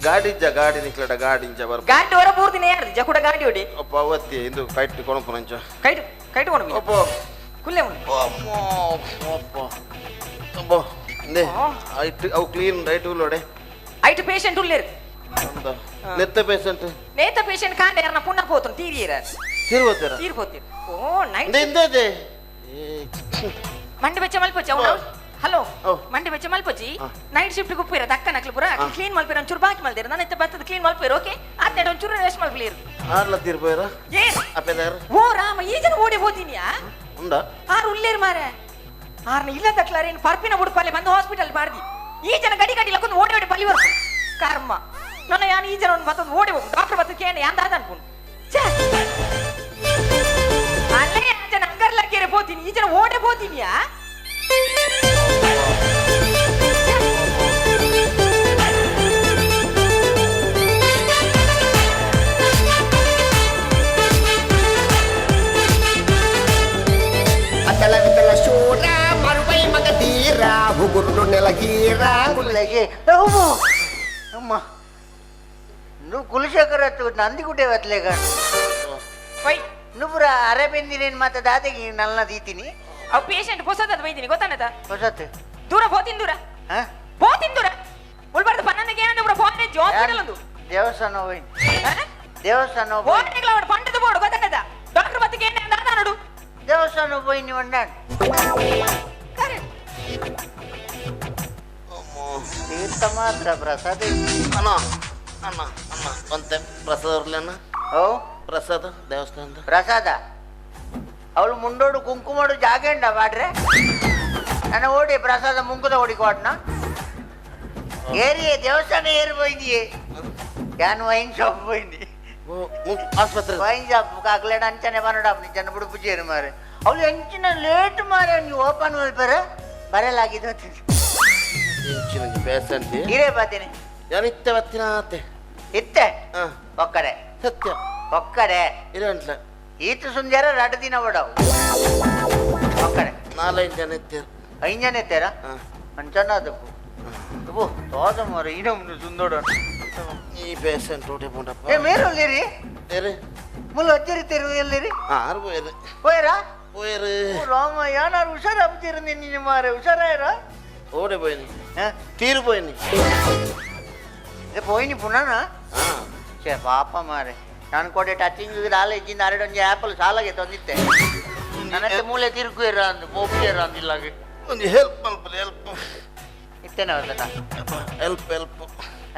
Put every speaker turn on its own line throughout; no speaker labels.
ಗಾಡಿ ಇಜ್ಜ ಗಾಡಿ ನಿಕ್ಲಡ ಗಾಡಿ ಇಂಚ ಬರ್ಪ
ಗಾಡಿ ಹೊರ ಬೂರ್ದಿನ ಯಾರು ಜಕುಡ ಗಾಡಿ ಹೊಡಿ
ಅಪ್ಪ ಅವತ್ತಿ ಇಂದು ಕೈಟ್ ಕೊಣಪುನಂಚ
ಕೈಟ್ ಕೈಟ್ ಕೊಣಪು
ಅಪ್ಪ
ಕುಲ್ಲೆ ಉಂಡು
ಅಮ್ಮ ಅಪ್ಪ ಅಬ್ಬ ಇಂದೆ ಐಟ್ ಅವು ಕ್ಲೀನ್ ರೈಟ್ ಉಲ್ಲೋಡೆ
ಐಟ್ ಪೇಷಂಟ್ ಉಲ್ಲೇರು
ನೆತ್ತ ಪೇಷಂಟ್
ನೇತ ಪೇಷಂಟ್ ಕಾಂಡೆ ಯಾರನ್ನ ಪುಣ್ಣ ಪೋತುನು ತೀರಿಯರ
ತೀರ್ಬೋತೀರ
ತೀರ್ ಪೋತೀರ ಓ ನೈಟ್
ಇಂದೆ
ಮಂಡಿ ಬೆಚ್ಚ ಮಲ್ಪೊಚ್ಚಿ ಅವನು ಹಲೋ ಮಂಡಿ ಬೆಚ್ಚ ಮಲ್ಪೊಚ್ಚಿ ನೈಟ್ ಶಿಫ್ಟ್ ಗುಪ್ಪಿರ ತಕ್ಕ ನಕ್ಲು ಪೂರ ಕ್ಲೀನ್ ಮಲ್ಪಿರ ಒಂಚೂರು ಬಾಕಿ ಮಲ್ದಿರ ನಾನು ಇತ್ತ ಬತ್ತದ ಕ್ಲೀನ್ ಮಲ್ಪಿರ ಓಕೆ ಆತ್ನೇಡ ಒಂಚೂರು ರೆಸ್ಟ್ ಮಲ್ಪಿರು
ಆರ್ಲ ತೀರ್ಪೋಯರ
ಏನ್
ಅಪ್ಪೆದಾರ
ಓ ರಾಮ ಈ ಜನ ಓಡಿ ಹೋದಿನಿಯಾ
ಉಂಡಾ
ಆರು ಉಲ್ಲೇರು ಮಾರೆ ಆರ್ನ ಇಲ್ಲ ತಕ್ಲಾರ ಏನು ಪರ್ಪಿನ ಉಡುಪಾಲೆ ಬಂದು ಹಾಸ್ಪಿಟಲ್ ಬಾರ್ದಿ ಈ ಜನ ಗಡಿ ಗಡಿ ಲಕ್ಕೊಂದು ಓಡಿ ಓಡಿ ಬಲಿ ಬರ್ಪು ಕರ್ಮ ನನ್ನ ಯಾನು ಈ ಜನ ಮತ್ತೊಂದು ಓಡಿ ಹೋಗು ಡಾಕ್ಟರ್ ಬತ್ತ ಕೇನ ಯಾಂದ ಅನ್ಕೊಂಡು ಛೇ ಅಲ್ಲೇ ಆ ಜನ ಅಂಗರ್ಲಕ್ಕೇರೆ ಹೋತೀನಿ ಈ ಜನ ಓಡೆ ಹೋದಿನಿಯಾ
ಅತಲ ವಿತಲ ಶೂರ ಮರುವೈ ಮಗ ತೀರ ಉಗುರು ನೆಲಗೀರ
ಕುಲ್ಲಗೆ ಅಮ್ಮ నువ్వు ಕುಲಶೇಖರ ನಂದಿಗುಡ್ಡೆ ಬತ್ಲೇಗ
ವೈ
నువ్వు ಅರಬಿಂದಿನೇನು ಮಾತ ದಾದೆಗೆ ನಲ್ಲ ದೀತೀನಿ
ಅವು ಪೇಷಂಟ್ ಹೊಸದದು ಬೈದಿನಿ ಗೊತ್ತಾನದ
ಹೊಸತು
ದೂರ ಹೋತಿನ್ ದೂರ
ಹಾ
ಹೋತಿನ್ ದೂರ ಉಳ್ಬಾರ್ದು ಪನ್ನೊಂದಕ್ಕೆ ಏನಂದ್ರೆ ಪೂರ ಫೋನ್ ಹಾಸ್ಪಿಟಲ್ ಒಂದು
ದೇವಸ್ಥಾನ ಹೋಯ್ನಿ ದೇವಸ್ಥಾನ
ಓಟೆಗಳ ಅವನು ಪಂಡದ ಬೋರ್ಡು ಗೊತ್ತಾನದ ಡಾಕ್ಟರ್ ಮತ್ತೆ ಏನೇ ಅಂದ ನೋಡು
ದೇವಸ್ಥಾನ ಹೋಯ್ನಿ ಒಂಡಾಣ್
ಕರೆಕ್ಟ್
ತೀರ್ಥ ಮಾತ್ರ ಪ್ರಸಾದ
ಅಣ್ಣ ಅಣ್ಣ ಅಣ್ಣ ಒಂತೆ ಪ್ರಸಾದ ಇರ್ಲಿ
ಓ
ಪ್ರಸಾದ ದೇವಸ್ಥಾನದ
ಪ್ರಸಾದ ಅವಳು ಮುಂಡೋಡು ಕುಂಕುಮೋಡು ಜಾಗಂಡ ಬಾಡ್ರೆ ನನ್ನ ಓಡಿ ಪ್ರಸಾದ ಮುಂಕುದ ಓಡಿಕೋಡ್ನ ಏರಿ ದೇವಸ್ಥಾನ ಏರಿ పోయింది ಯಾನ್ ವೈನ್ ಶಾಪ್ పోయింది
ಆಸ್ಪತ್ರೆ
ವೈನ್ ಶಾಪ್ ಕಾಕ್ಲೇಡ ಅಂಚನೆ ಬನ್ನಡಾಪ್ ಜನ ಬುಡುಪು ಚೇರು ಮಾರೆ ಅವಳು ಎಂಚಿನ ಲೇಟ್ ಮಾರೆ ನೀವು ಓಪನ್ ಮಲ್ಪರ ಬರಲಾಗಿದ್ದು
ಇಂಚಿನ ಪೇಷಂಟ್
ಇರೇ ಬಾತೀನಿ
ಯಾನಿತ್ತೆ ಬತ್ತಿನಾತೆ
ಇತ್ತೆ
ಹಾ
ಒಕ್ಕಡೆ
ಸತ್ಯ
ಒಕ್ಕಡೆ
ಇರಂಟ್ಲ
ಈತ ಸುಂಜಾರ ಎರಡು ದಿನ ಬಿಡವು ಒಕ್ಕಡೆ
ನಾಲೈದು ಜನ ಇತ್ತೀರ
ಐದು ಜನ ಇತ್ತೀರಾ
ಹಾ
ಅಂಚನ ಅದಪ್ಪು ಅಬ್ಬೋ ತೋದ ಮಾರ ಈ ನಮ್ದು ಸುಂದೋಡ
ಈ ಪೇಷಂಟ್ ಊಟ ಪುಂಡಪ್ಪ
ಏ ಮೇರು ಎಲ್ಲಿರಿ
ಏರಿ
ಮುಲ್ಲು ಹಚ್ಚಿರಿ ತಿರು ಎಲ್ಲಿರಿ
ಆರು ಪೋಯರು
ಹೋಯ್ರಾ
ಪೋಯರು
ಓ ರಾಮ ಯಾರು ಹುಷಾರಾಗ್ತೀರ ನಿನ್ನ ಮಾರೆ ಹುಷಾರಾಯ್ರ
ಓಡೆ ಪೋಯಿನಿ
ಹಾ
ತೀರು ಪೋಯಿನಿ
ಇದು ಪೋಯಿನಿ ಪುನಃ
ಹಾ
ಛೇ ಪಾಪ ಮಾರೆ ನಾನು ಕೊಡೆ ಟಚಿಂಗ್ ದಾಲ ಇಜ್ಜಿಂದ ಅರಡೊಂಜಿ ಆ್ಯಪಲ್ ಸಾಲಾಗೆ ತಂದಿತ್ತೆ ನನ್ನ ಮೂಲೆ ತಿರುಗುರ ಅಂದು ಪೋಪಿಯರ ಅಂದಿಲ್ಲಾಗೆ
ಒಂದು ಹೆಲ್ಪ್ ಮಲ್ಪಲೆ ಹೆಲ್ಪ್
ಇತ್ತೇನೆ ಅವತ್ತನ
ಹೆಲ್ಪ್ ಹೆಲ್ಪ್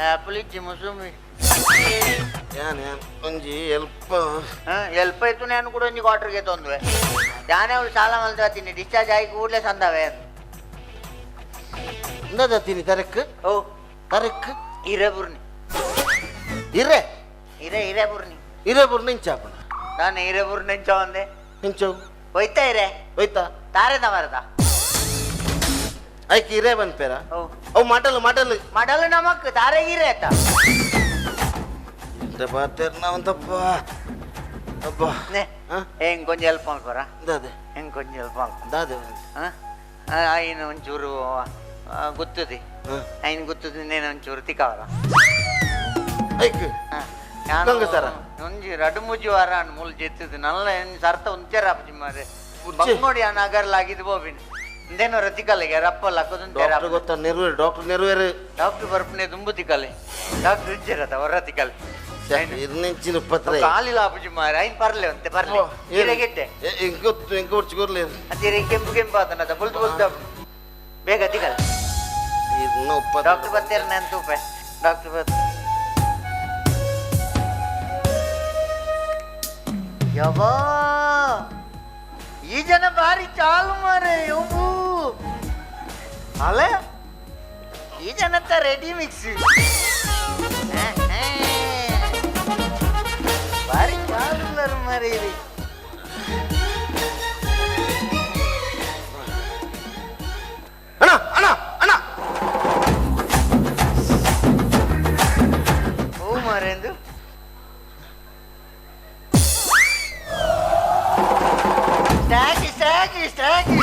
ಆ್ಯಪಲ್ ಇಜ್ಜಿ ಮುಸುಮಿ
ಯಾನ್ ಯಾನ್ ಒಂಜಿ ಹೆಲ್ಪ್
ಹಾಂ ಎಲ್ಪ ಇತ್ತು ನಾನು ಕೂಡ ಒಂಜಿ ಕ್ವಾರ್ಟರ್ಗೆ ತೊಂದುವೆ ಯಾನೇ ಅವಳು ಸಾಲ ಮಲ್ತಾತೀನಿ ಡಿಸ್ಚಾರ್ಜ್ ಆಗಿ ಕೂಡಲೇ ಸಂದವೆ
ಇಂದದ ತಿನಿ ತರಕ್
ಓ
ತರಕ್
ಇರೇ ಬುರ್ನಿ
ಇರೆ
ಇರೇ ಇರೇ ಬುರ್ನಿ
ಇರೆ ಬುರ್ನಿ ಇಂಚಾಪಣ
ನಾನು ಇರೇ ಬುರ್ನಿ ಇಂಚ ಒಂದೆ
ಇಂಚವು
ಹೋಯ್ತಾ ಇರೇ
ಹೋಯ್ತಾ
ತಾರೇದ ಮರದ
ಐಕ್ ಇರೇ ಬಂದ್ಪೇರ
ಓ
ಅವು ಮಟಲ್ ಮಟಲ್
ಮಡಲು ನಮಕ್ ತಾರೆ ಇರೇ ಆತ
ಇಂತ ಬಾತೇರ್ ನಾವಂತಪ್ಪ ಅಬ್ಬಾ
ನೇ
ಹಾ?
ಹೆಂಗ್ ಕೊಂಚ ಹೆಲ್ಪ್ ಮಾಡ್ಕೊರ
ದಾದೆ
ಹೆಂಗ್ ಕೊಂಚ ಹೆಲ್ಪ್ ಮಾಡ್ಕೊ
ದಾದೆ
ಹಾಂ ಆಯ್ನ ಒಂಚೂರು ಗೊತ್ತದೆ
ಹಾ.
ಆಯ್ನ ಗೊತ್ತದೆ ನೇನು ಒಂಚೂರು ತಿಕ್ಕವರ
ಐಕ್ ಗಂಗಸರ?
ಒಂಜಿ ರಡು ಮುಜಿ ವಾರ ಅನ್ ಮೂಲ ಜೆತ್ತದು ನಲ್ಲ ಏನ್ ಸರ್ತ ಒಂಚೇರ ಅಪ್ಪಜಿ ಮಾರೆ
ಉಚ್ಚೆ.
ಬಂಗೋಡಿ ನಗರ್ಲಾಗಿದ್ದು ಬೋಬಿನ್ ಇಂದೇನೋ ರತಿಕಲೆಗೆ ರಪ್ಪಲ್ಲ ಹಾಕೋದು
ಡಾಕ್ಟರ್ ಗೊತ್ತಾ ನೆರವೇರು ಡಾಕ್ಟರ್ ನೆರವೇರು
ಡಾಕ್ಟರ್ ಬರ್ಪನೆ ದುಂಬು ತಿಕ್ಕಲೆ ಡಾಕ್ಟರ್ ಇಜ್ಜರತ ಹೊರ ತಿಕ್ಕಲೆ
ಇರ್ನೆಂಚಿನ ಪತ್ರ
ಕಾಲಿಲ್ಲ ಅಪ್ಪಜಿ ಮಾರೆ ಐನ್ ಪರ್ಲೆ ಅಂತೆ ಪರ್ಲೆ ಹಿರೇಗೆಟ್ಟೆ
ಇಂಕೊತ್ತು ಇಂಕ ಉರ್ಚಿ
ಅದೇ ಕೆಂಪು ಕೆಂಪು ಆತನದ ಬುಲ್ತು ಬುಲ್ತು ಬೇಗ ತಿಕ್ಕಲೆ
ಇರ್ನ ಉಪ್ಪತ್ತು
ಡಾಕ್ಟರ್ ಬರ್ತೀರ ನಾನು ತೂಪೆ ಡಾಕ್ಟರ್ ಬರ್ತ ಯವ್ವಾ ಈ ಜನ ಭಾರಿ ಚಾಲು ಮಾರೆ ಯವ್ವು ಅಲ್ಲ ಈ ಜನತ್ತ ರೆಡಿ ಮಿಕ್ಸ್ ಭಾರಿ ಚಾಲು ಮಾರೆ ಇದು
ಅಣ್ಣ ಅಣ್ಣ ಅಣ್ಣ
ಹೂ ಮಾರೆಂದು ಸ್ಟ್ಯಾಕಿ ಸ್ಟ್ಯಾಕಿ ಸ್ಟ್ಯಾಕಿ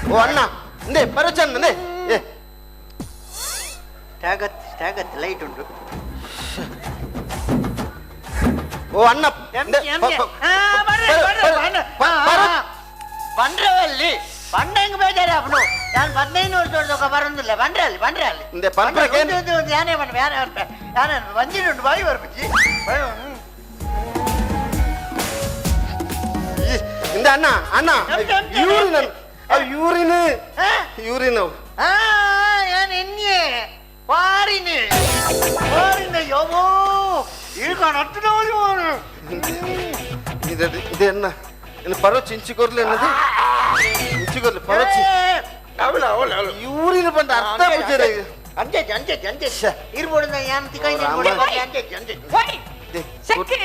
ಓ ಅಣ್ಣ ಇಂದೆ ಪರಚನ್ ಅಂದೆ ಏ
ಸ್ಟ್ಯಾಗತ್ ಸ್ಟ್ಯಾಗತ್ ಲೈಟ್ ಉಂಟು
ಓ ಅಣ್ಣ.
ಪಂಡ್ರವಲ್ಲಿ ಪಂಡ ಹೆಂಗ್ ಬೇಜಾರ ಅವನು. ನಾನು 15 ವರ್ಷ ಬರಂದಿಲ್ಲ. ಬಂದ್ರೆ ಅಲ್ಲಿ, ಬಂದ್ರೆ ಅಲ್ಲಿ.
ಇಂದೆ ಪಂಪ್ರಕ್ಕೆ
ಒಂದು ಒಂದು ಒಂದು ಯಾನೇ ಪಂಡ, ಯಾನೇ ಪಂಡ, ಯಾನೇ ಬಂಜಿನುಂಟು ಬಾಯಿ ಬರ್ಪುಜಿ.
ಇಂದೆ ಅಣ್ಣ, ಅಣ್ಣ, ಯೂರಿನ್, ಅವು ಯೂರಿನ್, ಯೂರಿನ್ ಅವು.
ಆ, ಯಾನ್ ಎನ್ಯೆ ಪಾರಿನಿ ಪಾರಿನ ಯೋಮೋ ಈಗ ನಟ್ಟು.
ಇದೆ ಇದೆ ಅಣ್ಣ, ಇನ್ನು ಪರೋಚಿ ಇಂಚಿ ಕೊರ್ಲಿ ಅನ್ನೋದು, ಇಂಚಿ ಕೊರ್ಲಿ ಪರೋಚಿ.
ಅವಳ ಅವಳ ಅವಳು
ಯೂರಿನ್ ಬಂದ ಅರ್ಥ ಪೂಜೆ.
ಅಂಜೆ ಅಂಜೆ ಅಂಜೆ ಇರ್ಬೋಡು. ಯಾನ್ ತಿಕೈ ಅಂಜೆ ಅಂಜೆ.
ಓಯ್ ಸೆಕ್ಕೆ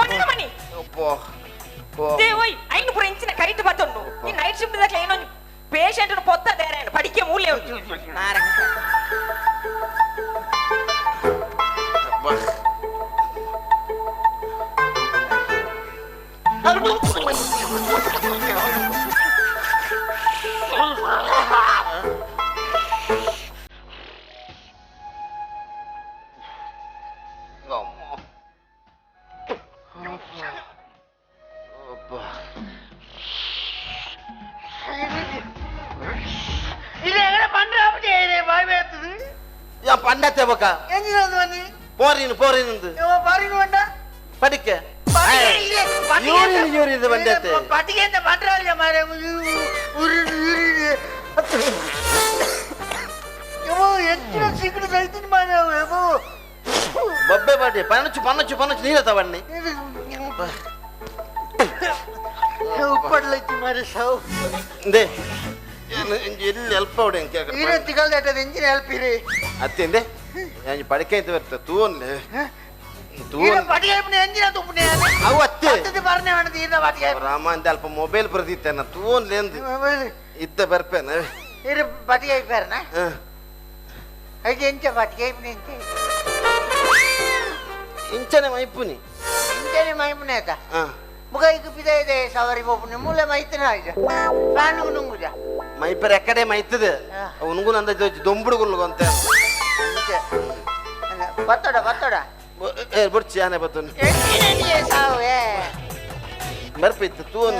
ಒನ್ನ ಮನಿ. They ಓಯ್, ಐನು ಪುರ ಇಂಚಿನ ಕೈಟ್ ಬತ್ತೊಂಡು ಈ ನೈಟ್ ಶಿಫ್ಟ್ ದಕ್ಲೆ ಏನೊಂಜಿ ಪೇಷಂಟ್ ಪೊತ್ತ ದೇರೆ ಪಡಿಕೆ ಮೂಲೆ ಉಂಟು ನಾರಂಗ.
ಇದು ಎಗಡೆ ಪಂಡ್ರೆ ಆಪುಜೆ ಬಾಯ್ ಬೇತದು.
ಯಾ ಪಂಡತ್ತೆ ಬೊಕ.
ಎಂಜಿನ ಬನ್ನಿ.
ಪೋರಿನ್ ಪೋರಿನ್.
ಬಾರಿನ ಬಂಡ.
ಪಡಿಕೆ ಯೂರಿನ್, ಯೂರಿನ್ ಬಂದೈತೆ.
ಪಟಿಗೆ ಅಂತ ಪಂಡ್ರೆ ಮಾರೆ. ಹೆಚ್ಚಿನ ಸಿಕ್ಕಡು ಸೈತಿನ ಮಾರೆ.
ಬೊಬ್ಬೆ ಬಾಟಿ ಪನಚು ಪನಚು ಪನಚು ನೀರ ತವಣ್ಣಿ.
ಉಪ್ಪಡ್ಲೈತಿ ಮಾರೆ ಸಾವು.
ಇಂದೆ ಎಲ್ಲಿ ಅಲ್ಪ ಹೊಡೆ.
ಈರ ತಿಗಲ್ದಟ್ಟದ ಎಂಜಿನ ಹೆಲ್ಪ್ ಇರಿ.
ಅತ್ತೆಂದೆ ഞാൻ ಪಡಿಕೆ ಅಂತ ಬರ್ತ ತೂನ್ಲೆ.
ಈರ ಪಟಿಗೆ ಎಂಜಿನ ತುಪ್ಪನೆ.
ಅವು ಅತ್ತೆ.
ಪರ್ನೆ വേണ്ടത് ಈರ ಪಟಿಗೆ.
ರಾಮ ಅಂತ ಅಲ್ಪ ಮೊಬೈಲ್ ಬರ್ದಿತ್ತೇನ ತೂನ್ಲೆ ಅಂದು ಇತ್ತ ಬರ್ಪೇನ.
ಈರ ಪಟಿಗೆ ಐಪೇರ್ನ ಐದು ಎಂಚ ಪಟಿಗೆ ಐಪುನಿ ಎಂಚ.
ಇಂಚನೆ ಮೈಪುನಿ.
ಇಂಚನೆ ಮೈಪುನಿ ಆಯ್ತಾ? ಮುಗ ಈಗ ಪಿದ ಇದೆ ಸವಾರಿ ಪೋಪುನಿ ಮೂಲೆ ಮೈತನ ಆಯ್ತು ಫ್ಯಾನ್ ನುಂಗುಜ.
ಮೈಪರ್ ಎಕ್ಕಡೆ ಮೈತದೆ ಉನ್ಗು ನಂದ ದೊಂಬುಡು ಗುಲ್ಲು ಅಂತ.
ಬತ್ತೋಡ ಬತ್ತೋಡ.
ಏ ಬುಡ್ಚಿ ಆನೆ ಬತ್ತೋನಿ.
ಸಾವು.
ಬರ್ಪಿತ್ತು ತೂನ್.